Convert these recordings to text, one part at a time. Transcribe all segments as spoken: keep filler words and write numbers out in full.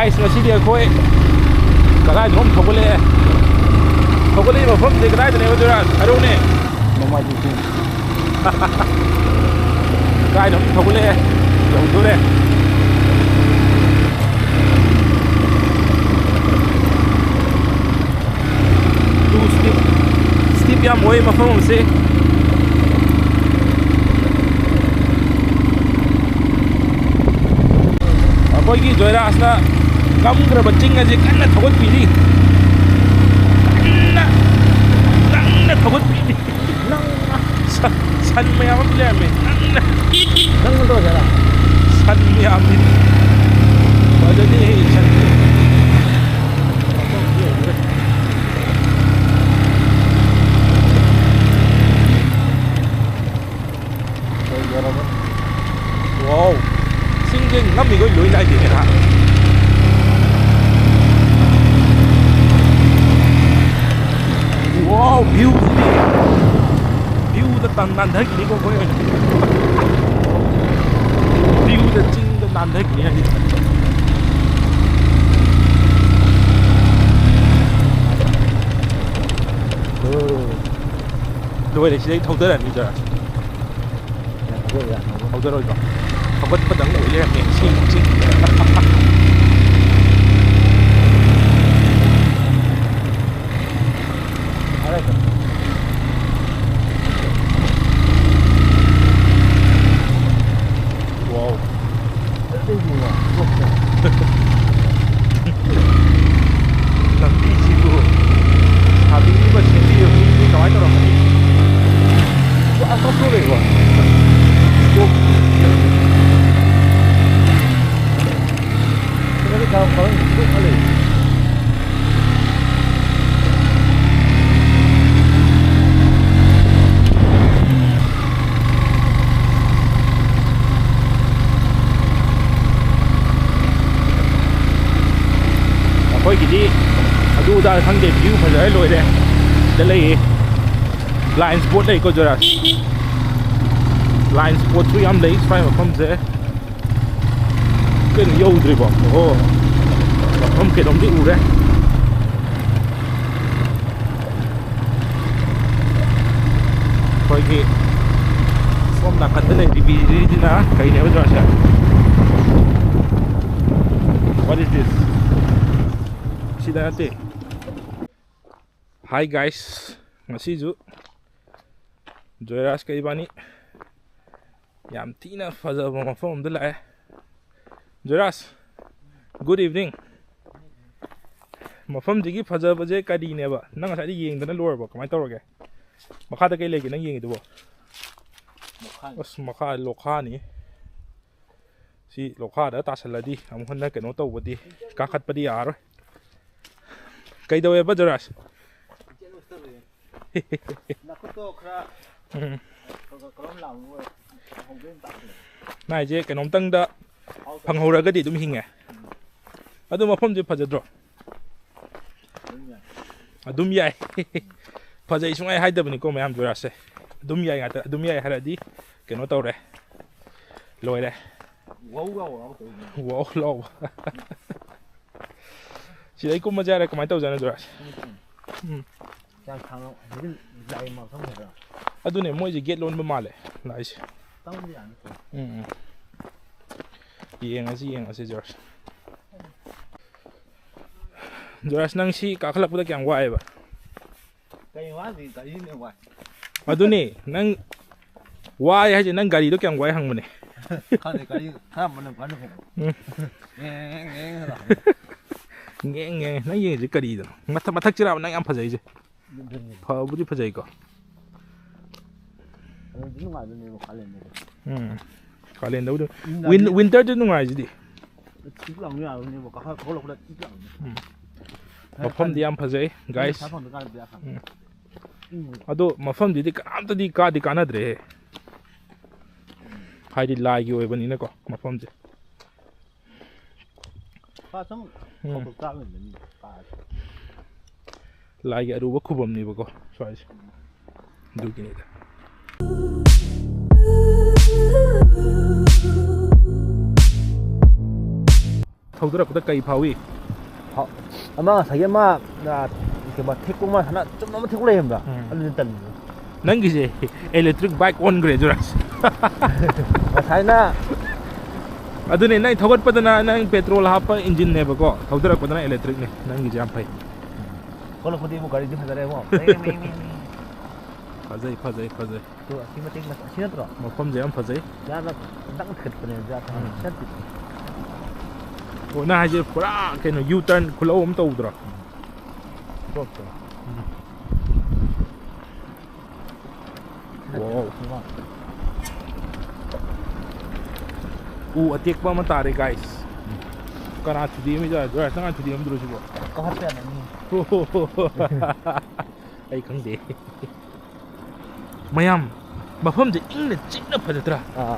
ꯑꯩꯁ, ꯉꯁꯤꯗꯤ ꯑꯩꯈꯣꯏ ꯀꯗꯥꯏꯗꯅꯣꯝ ꯊꯧꯒꯠꯂꯛꯑꯦ꯫ ꯊꯧꯒꯠꯂꯛꯏ ꯃꯐꯝꯁꯦ ꯀꯗꯥꯏꯗꯅꯦꯕ, ꯖꯣꯏꯔꯥꯖ? ꯍꯥꯏꯔꯛꯎꯅꯦ꯫ ꯅꯣꯡꯃꯥꯏꯖꯤꯡ ꯆꯤꯡ꯫ ꯀꯥꯏꯗꯅꯣꯝ ꯊꯧꯒꯠꯂꯛꯑꯦ꯫ ꯌꯧꯗꯣꯔꯦ꯫ Two steep, steep ꯌꯥꯝ ꯑꯣꯏ ꯃꯐꯝ ꯑꯁꯤ꯫ ꯑꯩꯈꯣꯏꯒꯤ ꯖꯣꯏꯔꯥꯖꯅ ꯀꯝꯈ꯭ꯔꯕ ꯆꯤꯡ ꯑꯁꯤ ꯀꯟꯅ ꯊꯧꯒꯠꯄꯤꯔꯤ꯫ ꯀꯟꯅ, ꯀꯟꯅ ꯊꯧꯒꯠꯄꯤꯔꯤ꯫ ꯁꯟ, ꯁꯟ ꯃꯌꯥꯝ ꯑꯃ ꯂꯩꯔꯝꯃꯦ꯫ ꯅꯪꯅ, ꯅꯪꯅ ꯇꯧꯔꯒꯦꯔꯥ? ꯁꯟ ꯃꯌꯥꯝꯗꯤ ꯐꯖꯅꯤ ꯁꯟ꯫ ꯋꯥꯎ! ꯆꯤꯡꯁꯦ ꯉꯝꯃꯤꯈꯣꯏ ꯂꯣꯏ ꯅꯥꯏꯗꯦꯅꯦ ꯍꯥ꯫ ꯋꯥꯎ! View ꯁꯤꯗꯤ꯫ View ꯗ ꯇꯟ ꯅꯥꯟꯊꯈꯤꯅꯤꯀꯣ ꯑꯩꯈꯣꯏ ꯑꯣꯏꯅ꯫ View ꯗ ꯆꯤꯡꯗ ꯅꯥꯟꯊꯈꯤꯅꯤ ꯍꯥꯏꯗꯤ꯫ ꯂꯣꯏꯔꯦ, ꯁꯤꯗꯩ ꯊꯧꯗꯔꯅꯤ ꯖꯔ꯫ ꯊꯧꯗꯔꯣꯏꯗ꯭ꯔꯣ? ꯊꯧꯒꯠꯄꯗꯪ ꯑꯣꯏ ꯂꯩꯔꯝꯃꯦ ꯁꯤ ꯆꯤꯡ꯫ ꯋꯥꯎ꯫ ꯂꯝꯕꯤꯁꯤꯕꯨ ꯁꯥꯕꯤꯔꯤꯕ ꯁꯦꯝꯕꯤꯔꯤꯕ ꯃꯤꯗꯨꯗꯤ ꯀꯃꯥꯏꯅ ꯇꯧꯔꯝꯃꯅꯤ? ꯑꯁ, ꯇꯣꯛ ꯂꯩꯀꯣ꯫ ꯇꯣꯛ꯫ ꯁꯤꯗꯗꯤ ꯀꯔꯝ ꯀꯔꯝ ꯇꯣꯛꯑ ꯂꯩ? ꯑꯩꯈꯣꯏꯒꯤꯗꯤ ꯑꯗꯨ ꯑꯗꯥ ꯈꯪꯗꯦ, view ꯐꯖꯔ ꯂꯣꯏꯔꯦ꯫ ꯁꯤꯗ ꯂꯩꯌꯦ, blind spot ꯂꯩꯀꯣ ꯖꯣꯏꯔꯥꯖ꯫ Blind spotꯁꯨ ꯌꯥꯝ ꯂꯩ ꯁ꯭ꯋꯥꯏ ꯃꯐꯝꯁꯦ꯫ ꯀꯩꯅꯣ ꯌꯧꯗ꯭ꯔꯤꯕꯣ? ꯑꯣꯍꯣ꯫ ꯃꯐꯝ ꯀꯩꯅꯣꯝꯗꯤ ꯎꯔꯦ꯫ ꯑꯩꯈꯣꯏꯒꯤ ꯁꯣꯝ ꯅꯥꯀꯟꯗ ꯂꯩꯔꯤꯕꯤꯁꯤꯅ ꯀꯩꯅꯦꯕ ꯖꯣꯔꯥꯁꯦ? What is this? ꯁꯤꯗ ꯅꯠꯇꯦ꯫ Hi guys, ꯉꯁꯤꯁꯨ ꯖꯣꯏꯔꯥꯖꯀ ꯏꯕꯥꯅꯤ ꯌꯥꯝ ꯊꯤꯅ ꯐꯖꯕ ꯃꯐꯝ ꯑꯃꯗ ꯂꯥꯛꯑꯦ꯫ Joyraj, good evening꯫ ꯃꯐꯝꯁꯤꯒꯤ ꯐꯖꯕꯁꯦ ꯀꯔꯤꯅꯦꯕ? ꯅꯪ ꯉꯁꯥꯏꯗꯤ ꯌꯦꯡꯗꯅ ꯂꯣꯏꯔꯕꯣ? ꯀꯃꯥꯏꯅ ꯇꯧꯔꯒꯦ? ꯃꯈꯥꯗ ꯀꯩ ꯂꯩꯒꯦ ꯅꯪ ꯌꯦꯡꯉꯤꯗꯨꯕꯣ? ꯑꯁ, ꯃꯈꯥ ꯂꯣꯛꯈꯥꯅꯤ꯫ ꯁꯤ ꯂꯣꯛꯈꯥꯗ ꯇꯥꯁꯜꯂꯗꯤ ꯑꯃꯨꯛ ꯍꯟꯅ ꯀꯩꯅꯣ ꯇꯧꯕꯗꯤ, ꯀꯥꯈꯠꯄꯗꯤ ꯌꯥꯔꯔꯣꯏ꯫ ꯀꯩꯗꯧꯋꯦꯕ ꯖꯣꯏꯔꯥꯖ? ꯅꯈꯨꯠꯇꯣ ꯈꯔ ꯎꯝ꯫ ꯀ-, ꯀ-, ꯀꯔꯣꯝ ꯂꯥꯎꯅ ꯑꯣꯏ-, ꯍꯧꯗꯣꯏꯅ ꯇꯥꯛꯄꯅꯦ꯫ ꯅꯥꯏꯁꯦ ꯀꯩꯅꯣꯝꯇꯪꯗ ꯐꯪꯍꯧꯔꯒꯗꯤ ꯑꯗꯨꯝ ꯍꯤꯡꯉꯦ꯫ ꯑꯗꯨ ꯃꯐꯝꯁꯦ ꯐꯖꯗ꯭ꯔꯣ? ꯑꯗꯨꯝ ꯌꯥꯏ꯫ ꯑꯗꯨꯝ ꯌꯥꯏ꯫ ꯐꯖꯩ ꯁꯨꯡꯍꯥꯏ ꯍꯥꯏꯗꯕꯅꯤꯀꯣ ꯃꯌꯥꯝ ꯖꯣꯏꯔꯥꯖꯁꯦ꯫ ꯑꯗꯨꯝ ꯌꯥꯏ ꯉꯥꯛꯇ, ꯑꯗꯨꯝ ꯌꯥꯏ ꯍꯥꯏꯔꯗꯤ ꯀꯩꯅꯣ ꯇꯧꯔꯦ, ꯂꯣꯏꯔꯦ꯫ ꯋꯥꯎ ꯂꯥꯎ ꯂꯥꯎ ꯇꯧꯔꯤꯅꯦ꯫ ꯋꯥꯎ ꯂꯥꯎ꯫ ꯁꯤꯗꯩ ꯀꯨꯝꯃꯁꯦ ꯍꯥꯏꯔꯦ, ꯀꯃꯥꯏꯅ ꯇꯧꯖꯥꯠꯅꯣ ꯖꯣꯏꯔꯥꯖ? ꯎꯝ꯫ ꯌꯥꯝ ꯁꯥꯡꯅ ꯍꯧꯖꯤꯛ ꯂꯥꯏ ꯃꯐꯝ ꯈꯔ꯫ ꯑꯗꯨꯅꯦ, ꯃꯣꯏꯁꯦ ꯒꯦꯠ ꯂꯣꯟꯕ ꯃꯥꯜꯂꯦ ꯂꯥꯛꯏꯁꯦ꯫ ꯆꯪꯕ ꯌꯥꯅꯤ꯫ ꯎꯝ, ꯎꯝ꯫ ꯌꯦꯡꯉꯁꯤ, ꯌꯦꯡꯉꯁꯤ ꯖꯣꯏꯔꯥꯖ꯫ ꯖꯣꯏꯔꯥꯖ, ꯅꯪ ꯁꯤ ꯀꯥꯈꯠꯂꯛꯄꯗ ꯀꯌꯥꯝ ꯋꯥꯏꯑꯦꯕ? ꯀꯩ ꯋꯥꯗꯤ ꯒꯥꯔꯤꯅ ꯋꯥꯏ꯫ ꯑꯗꯨꯅꯦ, ꯅꯪ ꯋꯥꯏ ꯍꯥꯏꯁꯦ, ꯅꯪ ꯒꯥꯔꯤꯗꯣ ꯀꯌꯥꯝ ꯋꯥꯏ ꯍꯪꯕꯅꯦ꯫ ꯈꯪꯗꯦ, ꯒꯥꯔꯤ ꯈꯔ ꯑꯃꯅ ꯐꯅ ꯐꯩ꯫ ꯎꯝ꯫ ꯉꯦꯡ ꯉꯦꯡ ꯂꯥꯎ꯫ ꯉꯦꯡ ꯉꯦꯡ꯫ ꯅꯪ ꯌꯦꯡꯉꯤꯁꯦ ꯀꯔꯤꯗꯅꯣ? ꯃꯊꯛ, ꯃꯊꯛ ꯆꯤꯔꯥꯕ ꯅꯪ ꯌꯥꯝ ꯐꯖꯩꯁꯦ꯫ ꯑꯗꯨꯅꯤ꯫ ꯐꯕꯨꯗꯤ ꯐꯖꯩꯀꯣ꯫ ꯑꯗꯨꯗꯤ ꯅꯨꯡꯉꯥꯏꯗꯣꯏꯅꯦꯕ ꯀꯥꯂꯦꯟꯗꯗꯤ꯫ ꯎꯝ꯫ ꯀꯥꯂꯦꯟꯗꯕꯨꯗꯤ꯫ ꯏꯪꯗꯗꯤ ꯋꯤꯟ-, ꯋꯤꯟꯇꯔꯗꯤ ꯅꯨꯡꯉꯥꯏꯁꯤꯗꯤ꯫ ꯊꯤꯛ ꯂꯥꯎꯅ ꯌꯥꯔꯣꯏꯅꯦꯕ, ꯀꯥꯈꯠ ꯊꯣꯛꯂꯛꯄꯗ ꯊꯤꯛ ꯂꯥꯎꯅ꯫ ꯎꯝ꯫ ꯃꯐꯝꯗꯤ ꯌꯥꯝ ꯐꯖꯩ, ꯒꯥꯏꯁ꯫ ꯄꯩꯁꯥ ꯐꯪꯗ꯭ꯔꯀꯥꯟꯗ ꯄꯩꯁꯥ ꯐꯪꯉꯦ꯫ ꯎꯝ꯫ ꯏꯪꯕꯗꯣ꯫ ꯑꯗꯣ ꯃꯐꯝꯗꯨꯗꯤ ꯀꯅꯥꯝꯇꯗꯤ ꯀꯥꯗꯤ ꯀꯥꯟꯅꯗ꯭ꯔꯦꯍꯦ꯫ ꯍꯥꯏꯗꯤ ꯂꯥꯏꯒꯤ ꯑꯣꯏꯕꯅꯤꯅꯀꯣ ꯃꯐꯝꯁꯦ꯫ ꯁꯥ ꯁꯨꯝ ꯎꯝ꯫ ꯈꯧꯄꯨ ꯆꯥꯕꯅꯤꯗ ꯃꯤ ꯀꯥꯔꯗꯤ꯫ ꯂꯥꯏꯒꯤ ꯑꯔꯨꯕ ꯈꯨꯕꯝꯅꯦꯕꯀꯣ ꯁ꯭ꯋꯥꯏꯁꯦ꯫ ꯑꯗꯨꯒꯤꯅꯤꯗ꯫ ꯊꯧꯗꯔꯛꯄꯗ ꯀꯩ ꯐꯥꯎꯏ? ꯍ-, ꯑꯃ ꯉꯁꯥꯏꯒꯤ ꯑꯃ, ꯑ, ꯀꯩꯕ, ꯊꯦꯛꯄ ꯑꯃ ꯁꯥꯟꯅ ꯆꯨꯝꯅ ꯑꯃ ꯊꯦꯛꯄ ꯂꯩꯔꯝꯕ꯭ꯔꯥ? ꯎꯝ꯫ ꯑꯗꯨꯗꯤ ꯇꯜꯂꯤꯗ꯫ ꯅꯪꯒꯤꯁꯦ electric bike ꯑꯣꯟꯈ꯭ꯔꯦ, ꯖꯨꯔꯥꯁ꯫ ꯉꯁꯥꯏꯅ ꯑꯗꯨꯅꯦ, ꯅꯪ ꯊꯧꯒꯠꯄꯗꯅ ꯅꯪ petrol ꯍꯥꯞꯄ engineꯅꯦꯕꯀꯣ, ꯊꯧꯗꯔꯛꯄꯗꯅ electricꯅꯦ꯫ ꯅꯪꯒꯤꯁꯦ ꯌꯥꯝ ꯐꯩ꯫ ꯊꯣꯛꯂꯛꯄꯗꯤ ꯑꯃꯨꯛ ꯒꯥꯔꯤꯗꯤ ꯐꯖꯔꯦ ꯑꯃꯨꯛ꯫ ꯃꯤ, ꯃꯤ, ꯃꯤ, ꯃꯤ꯫ ꯐꯖꯩ, ꯐꯖꯩ, ꯐꯖꯩ꯫ ꯑꯗꯣ ꯑꯁꯤ ꯃꯇꯦꯛ ꯃꯆꯥ-, ꯑꯁꯤ ꯅꯠꯇ꯭ꯔꯣ? ꯃꯐꯝꯁꯦ ꯌꯥꯝ ꯐꯖꯩ꯫ ꯌꯥꯝꯅ ꯈꯤꯇꯪ ꯊꯦꯠꯄꯅꯦ, ꯌꯥꯝ ꯎꯝ꯫ ꯆꯠꯇꯦ꯫ ꯑꯣ, ꯅꯪ ꯍꯥꯏꯁꯦ ꯄꯨꯔꯥ ꯀꯩꯅꯣ, U-turn ꯈꯨꯂꯧ ꯑꯃ ꯇꯧꯗ꯭ꯔꯣ? ꯎꯝ꯫ ꯊꯣꯛꯇ꯭ꯔꯣ? ꯎꯝ꯫ ꯋꯥꯎ꯫ ꯁꯤ ꯃꯥ꯫ ꯎ ꯑꯇꯦꯛꯄ ꯑꯃ ꯇꯥꯔꯦ, guys꯫ ꯎꯝ꯫ ꯀꯅꯥ ꯊꯨꯗꯦꯛꯑꯝꯃꯤꯖꯥꯠꯅꯣ? ꯖꯣꯔꯥꯖ, ꯅꯪ ꯊꯨꯗꯦꯛꯑꯝꯗ꯭ꯔꯣ ꯁꯤꯕꯣ? ꯀꯥꯈꯠꯄ ꯌꯥꯗꯕꯅꯤ꯫ ꯑꯩ ꯈꯪꯗꯦ꯫ ꯃꯌꯥꯝ, ꯃꯐꯝꯁꯦ ꯏꯪꯅ ꯆꯤꯛꯅ ꯐꯖꯗ꯭ꯔꯥ? ꯑꯥ,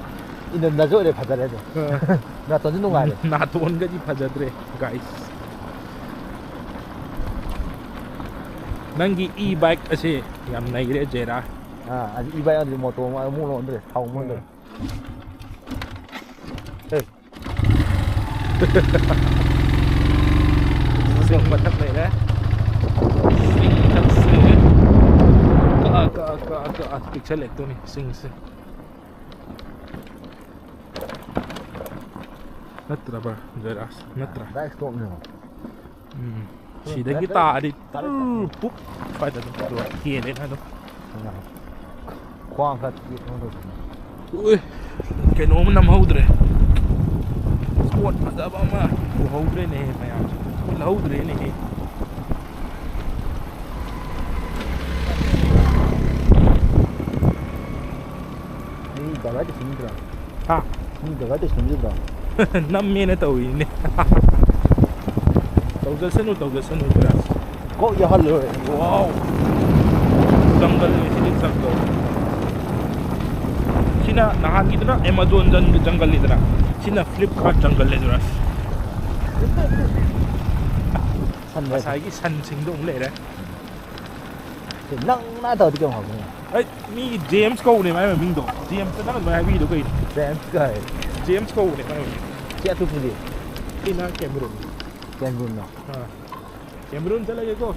ꯏꯅꯝꯅꯁꯨ ꯑꯣꯏꯔꯦ, ꯐꯖꯔꯦ ꯑꯗꯨꯝ꯫ ꯑꯥ꯫ ꯅꯥꯇꯣꯟꯁꯨ ꯅꯨꯡꯉꯥꯏꯔꯦ꯫ ꯅꯥꯇꯣꯟꯒꯗꯤ ꯐꯖꯗ꯭ꯔꯦ, guys꯫ ꯅꯪꯒꯤ e-bike ꯑꯁꯦ ꯌꯥꯝ ꯅꯩꯔꯦ, ꯖꯦꯔꯥ꯫ ꯑꯥ, ꯑꯗꯨ e-bike ꯑꯗꯨꯗꯤ ꯃꯣꯇꯣ ꯑꯃꯨꯛ, ꯑꯃꯨꯛ ꯑꯣꯟꯗ꯭ꯔꯦ, ꯊꯥꯎ ꯑꯃꯨꯛ ꯑꯣꯟꯗ꯭ꯔꯦ꯫ ꯑꯥ꯫ ꯍꯦ꯫ ꯁꯤꯡ ꯃꯊꯛ ꯂꯩꯔꯦ꯫ ꯁꯤꯡ ꯃꯊꯛꯁꯦ꯫ ꯀꯛꯑ, ꯀꯛꯑ, ꯀꯛꯑ, ꯀꯛꯑ ꯄꯤꯛꯁꯜꯂꯛꯇꯣꯏꯅꯤ ꯁꯤꯡꯁꯦ꯫ ꯅꯠꯇ꯭ꯔꯕ, ꯖꯣꯏꯔꯥꯖ? ꯅꯠꯇ꯭ꯔꯥ? Direct stopꯅꯦꯕ꯫ ꯎꯝ꯫ ꯁꯤꯗꯒꯤ ꯇꯥꯔꯗꯤ ꯇꯥꯔꯦ, ꯇꯥꯔꯦ꯫ ꯄꯨꯞ ꯁ꯭ꯋꯥꯏꯗ ꯑꯗꯨꯝ ꯀꯦꯜꯂꯦꯅ ꯑꯗꯨꯝ꯫ ꯈ꯭ꯋꯥꯡ ꯈꯔ ꯇꯦꯛꯄ ꯇꯧꯕꯅꯦ꯫ ꯎꯏ, ꯀꯩꯅꯣꯝ ꯅꯝꯍꯧꯗ꯭ꯔꯦ꯫ Spot ꯐꯖꯕ ꯑꯃ ꯎꯍꯧꯗ꯭ꯔꯦꯅꯦꯍꯦ ꯃꯌꯥꯝ꯫ ꯎꯠꯍꯧꯗ꯭ꯔꯦꯅꯦꯍꯦ꯫ ꯑꯩ ꯗꯥꯏꯚꯔ ꯇꯧꯁꯤꯟꯕꯤꯗ꯭ꯔꯣ? ꯍꯥ? ꯃꯤ ꯗꯥꯏꯚꯔ ꯇꯧꯁꯤꯟꯕꯤꯗ꯭ꯔꯣ? ꯅꯝꯃꯦꯅ ꯇꯧꯔꯤꯅꯦ꯫ ꯇꯧꯖꯁꯅꯨ, ꯇꯧꯖꯁꯅꯨ, ꯖꯣꯏꯔꯥꯖ꯫ ꯀꯣꯛ ꯌꯥꯎꯍꯜꯂꯣꯏ꯫ Wow! ꯖꯪꯒꯜꯅꯤ ꯁꯤꯗꯤ, ꯖꯪꯒꯜ꯫ ꯁꯤꯅ ꯅꯍꯥꯟꯒꯤꯗꯨꯅ Amazon ꯖꯪ-, ꯖꯪꯒꯜꯅꯤꯗꯅ, ꯁꯤꯅ Flipkart ꯖꯪꯒꯜꯅꯦ, ꯖꯣꯏꯔꯥꯖ꯫ ꯁꯟ ꯂꯩꯔꯦ꯫ ꯉꯁꯥꯏꯒꯤ ꯁꯟꯁꯤꯡꯗꯣ ꯑꯃꯨꯛ ꯂꯩꯔꯦ꯫ ꯁꯤ ꯅꯪ ꯅꯥ ꯇꯧꯔꯗꯤ ꯀꯩꯅꯣ ꯍꯥꯞꯄꯅꯤ? ꯑꯩ, ꯃꯤ ꯖꯦꯝꯁ ꯀꯧꯕꯅꯦ ꯃꯥꯏ ꯃꯃꯤꯡꯗꯣ꯫ ꯖꯦꯝꯁ ꯅꯪ ꯑꯗꯨꯃꯥꯏꯅ ꯍꯥꯏꯕꯤꯗꯣ ꯀꯩꯅꯣ? ꯖꯦꯝꯁ ꯀꯥꯏ꯫ ꯖꯦꯝꯁ ꯀꯧꯕꯅꯦ ꯃꯥꯏ ꯃꯃꯤꯡ꯫ ꯁꯤ ꯑꯇꯣꯞꯄꯗꯤ? ꯁꯤꯅ ꯀꯦꯃꯦꯔꯨꯟ꯫ ꯀꯦꯝꯔꯨꯟꯅꯣ? ꯑꯥ꯫ ꯀꯦꯝꯔꯨꯟ ꯆꯠꯂꯒꯦꯀꯣ꯫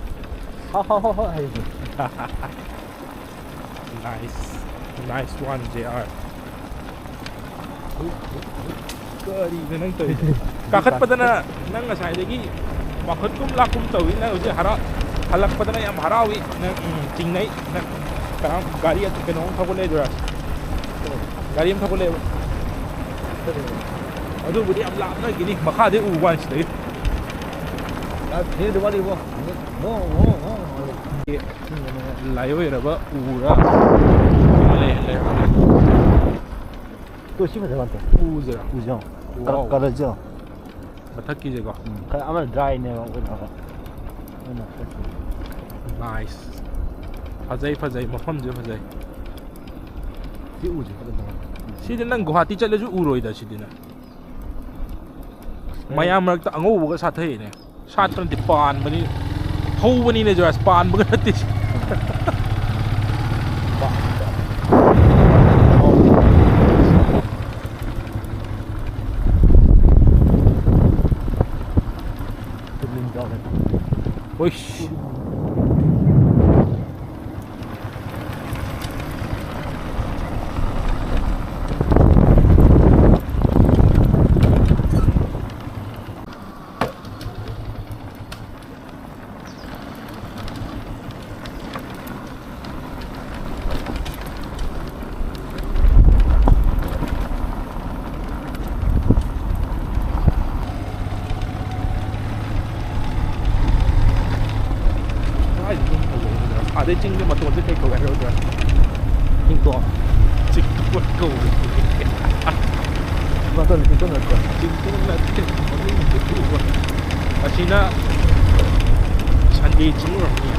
ꯍꯣ, ꯍꯣ, ꯍꯣ, ꯍꯣ, ꯍꯥꯏꯁꯦ꯫ Nice. Nice one, J R. ꯀꯔꯤꯅꯣ ꯅꯪ ꯇꯧꯔꯤꯁꯦ? ꯀꯥꯈꯠꯄꯗꯅ ꯅꯪ ꯉꯁꯥꯏꯗꯒꯤ ꯋꯥꯈꯠꯀꯨꯝ ꯂꯥꯛꯀꯨꯝ ꯇꯧꯏ꯫ ꯅꯪ ꯍꯧꯖꯤꯛ ꯍꯔꯥꯎ-, ꯍꯜꯂꯛꯄꯗꯅ ꯌꯥꯝ ꯍꯔꯥꯎꯏ꯫ ꯅꯪ, ꯎꯝ, ꯆꯤꯡꯅꯩ꯫ ꯅꯪ ꯀꯅꯥꯝ ꯒꯥꯔꯤ ꯑꯗꯨ ꯀꯩꯅꯣꯝ ꯊꯧꯒꯠꯂꯛꯏꯗꯨꯔꯥ? ꯒꯥꯔꯤ ꯑꯃ ꯊꯧꯒꯠꯂꯛꯑꯦꯕ꯫ ꯑꯗꯨꯕꯨꯗꯤ ꯌꯥꯝ ꯂꯥꯞꯅꯈꯤꯅꯤ꯫ ꯃꯈꯥꯗꯩ ꯎꯕ ꯋꯥꯅꯤ ꯁꯤꯗꯒꯤ꯫ ꯂꯥꯏ ꯑꯣꯏꯔꯕ ꯎꯔꯥ? ꯂꯩ, ꯂꯩ, ꯂꯩ꯫ ꯇꯣ, ꯁꯤ ꯐꯖꯕ ꯅꯠꯇꯦ꯫ ꯎꯁꯤꯔꯥ? ꯎꯁꯦ ꯌꯦꯡꯉꯣ꯫ ꯀꯂ-, ꯋꯥꯎ꯫ ꯀꯂꯔꯁꯦ ꯌꯦꯡꯉꯣ꯫ ꯃꯊꯛꯀꯤꯁꯦꯀꯣ? ꯎꯝ, ꯈꯔ ꯑꯃꯅ ꯗ꯭ꯔꯥꯏꯅꯦꯕ, ꯑꯩꯈꯣꯏꯅ ꯑꯃꯨꯛ, ꯑꯩꯈꯣꯏꯅ ꯈꯔ ꯆꯨꯝꯃꯦ꯫ Nice꯫ ꯐꯖꯩ, ꯐꯖꯩ, ꯃꯐꯝꯁꯦ ꯐꯖꯩ꯫ ꯁꯤ ꯎꯁꯦ ꯐꯖꯕ꯫ ꯁꯤꯗꯤ ꯅꯪ ꯒꯨꯍꯥꯇꯤ ꯆꯠꯂꯁꯨ ꯎꯔꯣꯏꯗ ꯁꯤꯗꯤ ꯅꯪ꯫ ꯃꯌꯥꯝ ꯃꯔꯛꯇ ꯑꯉꯧꯕꯒ ꯁꯥꯊꯩꯅꯦ꯫ ꯁꯥꯠꯄ ꯅꯠꯇꯦ, ꯄꯥꯟꯕꯅꯤ꯫ ꯍꯧꯕꯅꯤꯅꯦ ꯖꯣꯔꯥꯖ, ꯄꯥꯟꯕꯒ ꯅꯠꯇꯦ ꯁꯤ꯫ ꯍꯣꯏꯁ꯫ ꯀꯥꯏꯗꯅꯣ ꯐꯖꯩ꯫ ꯑꯗꯩ ꯆꯤꯡꯗ ꯃꯇꯣꯟꯁꯦ ꯀꯩ ꯀꯧꯒꯦ ꯍꯥꯏꯔꯛꯎꯗ? ꯆꯤꯡꯇꯣꯟ꯫ ꯆꯤꯡꯇꯣꯟ ꯀꯧꯕ꯫ ꯃꯇꯣꯟ ꯆꯤꯡꯇꯣꯟ ꯅꯠꯇ꯭ꯔꯣ? ꯆꯤꯡꯇꯣꯟ ꯅꯠꯇꯦ꯫ ꯃꯃꯤꯡꯗꯨ ꯎꯕ꯫ ꯑꯁꯤꯅ ꯁꯟꯗꯦ ꯆꯤꯡ ꯑꯣꯏꯔꯝꯅꯤ꯫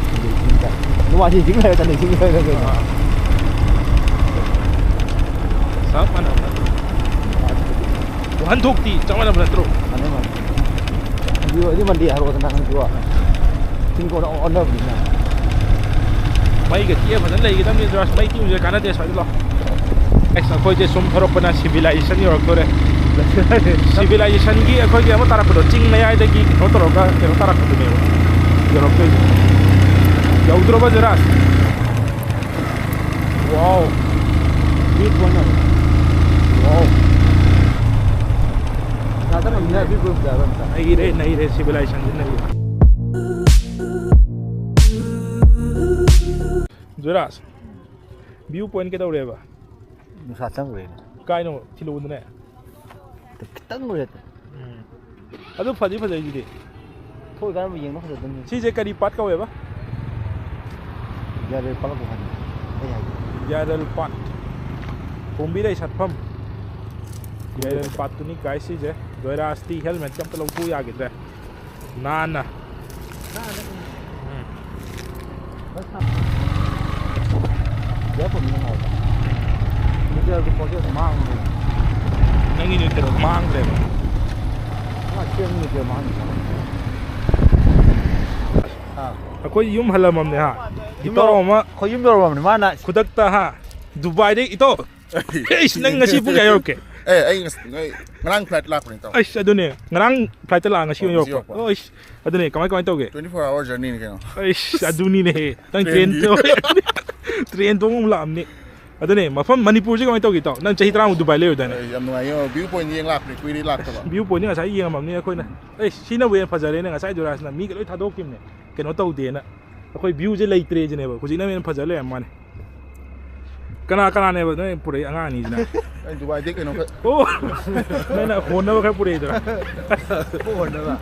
ꯁꯟꯗꯦ ꯆꯤꯡ ꯀꯥꯏ꯫ ꯅꯣꯡꯃꯥꯏꯖꯤꯡ ꯆꯤꯡ ꯂꯩꯔ ꯁꯟꯗꯦ ꯆꯤꯡ ꯂꯩꯔ ꯀꯩꯅꯣ? ꯑꯥ꯫ ꯆꯞ ꯃꯥꯟꯅꯕ ꯅꯠꯇ꯭ꯔꯣ? ꯋꯥꯍꯟꯊꯣꯛꯇꯤ ꯆꯞ ꯃꯥꯟꯅꯕ ꯅꯠꯇ꯭ꯔꯣ? ꯃꯥꯟꯅꯩ, ꯃꯥꯟꯅꯩ꯫ ꯍꯧꯖꯤꯛ ꯑꯣꯏꯔꯗꯤ ꯃꯟꯗꯦ ꯍꯥꯏꯔꯛꯑꯣꯗꯅ ꯅꯪꯁꯨ꯫ ꯆꯤꯡ ꯀꯣꯟꯅ ꯑꯣꯟꯅꯕꯅꯤꯅ꯫ ꯃꯩꯒ ꯇꯤꯛꯑ ꯐꯖꯅ ꯂꯩꯒꯗꯕꯅꯤ, ꯖꯣꯔꯥꯖ꯫ ꯃꯩ ꯇꯤꯛꯎꯁꯦ ꯀꯥꯟꯅꯗꯦ, ꯁ꯭ꯋꯥꯏꯗ ꯂꯥꯛꯑꯣ꯫ ꯑꯩꯁ, ꯑꯩꯈꯣꯏꯁꯦ ꯁꯨꯝ ꯊꯧꯔꯛꯄꯅ civilization ꯌꯧꯔꯛꯇꯣꯔꯦ꯫ Civilizationꯒꯤ ꯑꯩꯈꯣꯏꯒꯤ ꯑꯃ ꯇꯥꯔꯛꯄꯗꯣ, ꯆꯤꯡ ꯃꯌꯥꯏꯗꯒꯤ ꯀꯩꯅꯣ ꯇꯧꯔꯒ ꯀꯩꯅꯣ ꯇꯥꯔꯛꯄꯗꯨꯅꯦꯕ ꯌꯧꯔꯛꯇꯣꯏꯁꯦ꯫ ꯌꯧꯗ꯭ꯔꯣꯕ ꯖꯣꯏꯔꯥꯖ? Wow. View point ꯑꯃ꯫ Wow. ꯅꯩꯔꯦ, ꯅꯩꯔꯦ, civilizationꯁꯤ ꯅꯩꯔꯦ꯫ Joyraj, view point ꯀꯩꯗꯧꯔꯦꯕ? ꯅꯨꯡꯁꯥ ꯆꯪꯈ꯭ꯔꯦꯅꯦ꯫ ꯀꯥꯏꯅꯣ? ꯊꯤꯜꯂꯛꯎꯗꯅꯦ꯫ ꯈꯤꯇꯪ ꯂꯣꯏꯔꯦ꯫ ꯎꯝ꯫ ꯑꯗꯨ ꯐꯗꯤ ꯐꯖꯩꯁꯤꯗꯤ꯫ ꯊꯣꯛꯏꯀꯥꯟꯗ ꯌꯦꯡꯕ ꯐꯖꯗꯕꯅꯤ꯫ ꯁꯤꯁꯦ ꯀꯔꯤ ꯄꯥꯠ ꯀꯧꯋꯦꯕ? ꯌꯥꯏꯔꯦꯜ ꯄꯥꯠ ꯀꯧꯕꯅꯤ꯫ ꯑꯩ ꯍꯥꯏꯒꯦ꯫ ꯌꯥꯏꯔꯦꯜ ꯄꯥꯠ꯫ ꯀꯣꯝꯕꯤꯔꯩ ꯁꯥꯠꯐꯝ꯫ ꯌꯥꯏꯔꯦꯜ ꯄꯥꯠꯇꯨꯅꯤ ꯀꯥꯏ ꯁꯤꯁꯦ꯫ ꯖꯣꯏꯔꯥꯖꯇꯤ helmetꯀ ꯑꯝꯇ ꯂꯧꯊꯣꯛꯎ ꯌꯥꯈꯤꯗ꯭ꯔꯦ꯫ ꯅꯥꯟꯅ꯫ ꯎꯝ꯫ ꯃꯤꯇꯔꯗꯨ ꯄꯣꯀꯦꯠ ꯃꯥꯡꯉꯦ꯫ ꯅꯪꯒꯤ ꯃꯤꯇꯔ ꯃꯥꯡꯈ꯭ꯔꯦꯕ꯫ ꯃꯥ ꯆꯦꯟ ꯃꯤꯇꯔ ꯃꯥꯡꯉꯦ꯫ ꯑꯥ꯫ ꯑꯩꯈꯣꯏ ꯌꯨꯝ ꯍꯜꯂꯝꯃꯝꯅꯦ ꯍꯥ꯫ ꯌꯨꯝ ꯏꯇꯥꯎ ꯌꯧꯔ-, ꯑꯃ ꯑꯩꯈꯣꯏ ꯌꯨꯝ ꯌꯧꯔꯝꯃꯕꯅꯤ꯫ ꯃꯥꯅ ꯈꯨꯗꯛꯇ ꯍꯥ꯫ ꯗꯨꯕꯥꯏꯗꯩ ꯏꯇꯥꯎ꯫ ꯑꯩꯁ, ꯅꯪ ꯉꯁꯤ ꯄꯨꯡ ꯀꯌꯥ ꯌꯧꯔꯛꯀꯦ? ꯑꯦ, ꯑꯩ ꯉꯁ-, ꯉ-, ꯉꯔꯥꯡ flightꯇ ꯂꯥꯛꯄꯅꯤ, ꯏꯇꯥꯎ꯫ ꯑꯩꯁ, ꯑꯗꯨꯅꯦ, ꯉꯔꯥꯡ flightꯇ ꯂꯥꯛꯑ ꯉꯁꯤ ꯑꯣ, ꯑꯣꯏꯅ ꯉꯁꯤ ꯌꯧꯔꯛꯄ꯫ ꯌꯧꯔꯛꯄ꯫ ꯑꯣ, ꯑꯩꯁ, ꯑꯗꯨꯅꯦ, ꯀꯃꯥꯏ, ꯀꯃꯥꯏ ꯇꯧꯒꯦ? Twenty four hour journeyꯅꯤ ꯀꯩꯅꯣ꯫ ꯑꯩꯁ, ꯑꯗꯨꯅꯤꯅꯦꯍꯦ꯫ ꯅꯪ train train ꯇꯣꯡ-, train ꯇꯣꯡ ꯑꯃꯨꯛ ꯂꯥꯛꯑꯝꯅꯤ꯫ ꯑꯗꯨꯅꯦ, ꯃꯐꯝ ꯃꯅꯤꯄꯨꯔꯁꯤ ꯀꯃꯥꯏ ꯇꯧꯒꯦ, ꯏꯇꯥꯎ? ꯅꯪ ꯆꯍꯤ ꯇꯔꯥꯃꯨꯛ ꯗꯨꯕꯥꯏ ꯂꯩꯔꯨꯗꯥꯏꯅꯦ? ꯑꯩ ꯌꯥꯝ ꯅꯨꯡꯉꯥꯏꯌꯦ, view pointꯁꯦ ꯌꯦꯡ ꯂꯥꯛꯄꯅꯦ, ꯀꯨꯏꯔꯦ ꯂꯥꯛꯇꯕ꯫ View pointꯅꯤ ꯉꯁꯥꯏ ꯌꯦꯡꯉꯝꯃꯝꯅꯤ ꯑꯩꯈꯣꯏꯅ꯫ ꯑꯩꯁ, ꯁꯤꯅꯕꯨ ꯍꯦꯟꯅ ꯐꯖꯔꯦꯅꯦ, ꯉꯁꯥꯏ ꯖꯣꯏꯔꯥꯖꯅ ꯃꯤꯒ ꯂꯣꯏ ꯊꯥꯗꯣꯛꯈꯤꯕꯅꯦ, ꯀꯩꯅꯣ ꯇꯧꯗꯦꯅ꯫ ꯑꯩꯈꯣꯏ viewꯁꯦ ꯂꯩꯇ꯭ꯔꯦꯁꯤꯅꯦꯕ꯫ ꯍꯧꯖꯤꯛꯅ ꯍꯦꯟꯅ ꯐꯖ ꯂꯩꯔꯝ ꯃꯥꯅꯦ꯫ ꯀꯅꯥ ꯀꯅꯥꯅꯦꯕ ꯅꯣꯏ ꯄꯨꯔꯛꯏ ꯑꯉꯥꯡ ꯑꯅꯤꯁꯤꯅ? ꯑꯩ ꯗꯨꯕꯥꯏꯗꯩ ꯀꯩꯅꯣ ꯈꯔ ꯑꯣ! ꯅꯣꯏꯅ ꯍꯣꯟꯅꯕ ꯈꯔ ꯄꯨꯔꯛꯏꯗꯨꯔꯥ? ꯍꯣꯟꯅꯕ꯫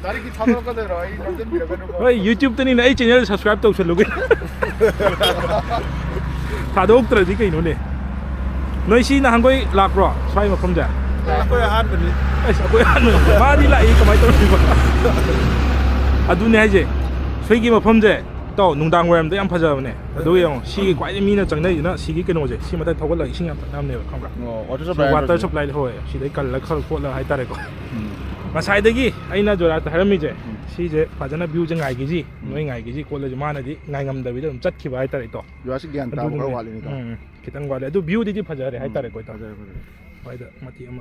ꯂꯥꯏꯔꯤꯛꯀꯤ ꯊꯥꯗꯣꯔꯛꯀꯗꯣꯏꯔꯣ? ꯑꯩ ꯅꯝꯁꯤꯟꯕꯤꯔꯛꯀꯅꯨꯀꯣ꯫ ꯍꯣꯏ, YouTubeꯇꯅꯤꯅ ꯑꯩ channel subscribe ꯇꯧꯁꯜꯂꯨꯒꯦ꯫ ꯊꯥꯗꯣꯛꯇ꯭ꯔꯗꯤ ꯀꯩꯅꯣꯅꯦ꯫ ꯅꯣꯏ ꯁꯤ ꯅꯍꯥꯟꯈꯣꯏ ꯂꯥꯛꯄ꯭ꯔꯣ ꯁ꯭ꯋꯥꯏ ꯃꯐꯝꯁꯦ? ꯑꯩꯈꯣꯏ ꯑꯍꯥꯟꯕꯅꯤ꯫ ꯑꯁ, ꯑꯩꯈꯣꯏ ꯑꯍꯥꯟꯕꯅꯤ꯫ ꯃꯥꯗꯤ ꯂꯥꯛꯏ, ꯀꯃꯥꯏꯅ ꯇꯧꯔꯤꯕ? ꯑꯗꯨꯅꯦ ꯍꯥꯏꯁꯦ꯫ ꯁ꯭ꯋꯥꯏꯒꯤ ꯃꯐꯝꯁꯦ, ꯏꯇꯥꯎ, ꯅꯨꯡꯗꯥꯡ ꯋꯥꯏꯔꯝꯗ ꯌꯥꯝ ꯐꯖꯕꯅꯦ꯫ ꯑꯗꯨ ꯌꯦꯡꯉꯣ, ꯁꯤꯒꯤ ꯈ꯭ꯋꯥꯏꯗꯒꯤ ꯃꯤꯅ ꯆꯪꯅꯩꯁꯤꯅ ꯁꯤꯒꯤ ꯀꯩꯅꯣꯁꯦ, ꯁꯤ ꯃꯊꯛ ꯊꯧꯒꯠꯂꯒ ꯏꯁꯤꯡ ꯌꯥꯝ ꯊꯛꯅꯕꯅꯦꯕ, ꯈꯪꯕ꯭ꯔꯥ? ꯑꯣ, water ꯁꯤ supply water ꯍꯥꯏꯕꯁꯤꯅꯦ꯫ Supply, ꯍꯣꯏ, ꯁꯤꯗꯩ ꯀꯜꯂ ꯈꯔ ꯈꯣꯠꯂꯒ ꯍꯥꯏꯇꯥꯔꯦꯀꯣ꯫ ꯎꯝ꯫ ꯉꯁꯥꯏꯗꯒꯤ ꯑꯩꯅ ꯖꯣꯔꯥꯠꯇ ꯍꯥꯏꯔꯝꯃꯤꯁꯦ, ꯎꯝ꯫ ꯁꯤꯁꯦ ꯐꯖꯅ viewꯁꯦ ꯉꯥꯏꯈꯤꯁꯤ, ꯎꯝ꯫ ꯅꯣꯏ ꯉꯥꯏꯈꯤꯁꯤ ꯈꯣꯠꯂꯁꯤ, ꯃꯥꯅꯗꯤ ꯉꯥꯏꯉꯝꯗꯕꯤꯗ ꯑꯗꯨꯝ ꯆꯠꯈꯤꯕ ꯍꯥꯏꯇꯥꯔꯦ, ꯏꯇꯥꯎ꯫ ꯖꯣꯔꯥꯠꯁꯤ ꯒ꯭ꯌꯥꯟ ꯇꯥꯕ ꯑꯗꯨꯒꯨꯝꯕ-, ꯈꯔ ꯋꯥꯠꯂꯤꯅꯦ, ꯏꯇꯥꯎ꯫ ꯎꯝ, ꯈꯤꯇꯪ ꯋꯥꯠꯂꯦ꯫ ꯑꯗꯨ viewꯗꯤꯗꯤ ꯐꯖꯔꯦ ꯎꯝ, ꯍꯥꯏꯇꯥꯔꯦꯀꯣ, ꯏꯇꯥꯎ꯫ ꯐꯖꯔꯦ, ꯐꯖꯔꯦ꯫ ꯁ꯭ꯋꯥꯏꯗ ꯃꯇꯦꯛ ꯑꯃ